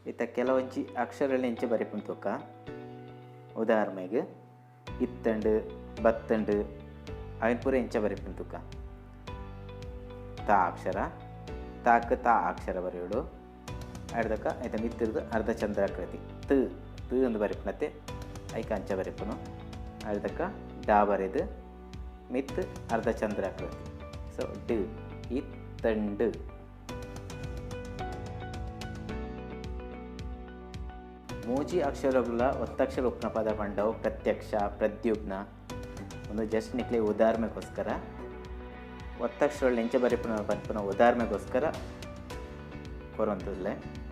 ಇತ್ತ ಕೆಲವೊಂಜಿ ಅಕ್ಷರಗಳು ಎಂಚ ಬರೆಪುನ ತೂಕ. ಉದಾಹರಣೆಗೆ ಇತ್ತಂಡು, ಬತ್ತಂಡು, ಅವಿನ ಪೂರ ಎಂಚ ಬರೆಪುನ ತೂಕ. ತಾ ಅಕ್ಷರ, ತಾಕ್ ತಾ ಅಕ್ಷರ ಬರೆಯೋಡು. ಅರ್ಧಕ ಐತ ಮಿತ್ತಿರ್ದು ಅರ್ಧ ಚಂದ್ರಾಕೃತಿ ತು ತು ಎಂದು ಬರೆಪುನತೆ ಐಕ ಅಂಚ ಬರೆಪುನು. ಅರ್ಧಕ ಡಾ ಬರೆದು ಮಿತ್ ಅರ್ಧ ಚಂದ್ರಾಕೃತಿ. ಸೊ ಡ್ ಇತ್ತಂಡು. ಮೂಜಿ ಅಕ್ಷರಗಳ ಒತ್ತಕ್ಷರ ಉಪ್ಪುನ ಪದ ಪಂಡವು ಪ್ರತ್ಯಕ್ಷ, ಪ್ರದ್ಯುಮ್ನ. ಒಂದು ಜಸ್ಟ್ ನಿಕ್ಲೆ ಉದಾಹರಣೆಗೋಸ್ಕರ ಒತ್ತಕ್ಷರಗಳು ಎಂಚ ಬರೆಪುನ ಪನ್ಪುನ ಉದಾಹರಣೆಗೋಸ್ಕರ ಕೊರೊಂದುಲ್ಲೆ.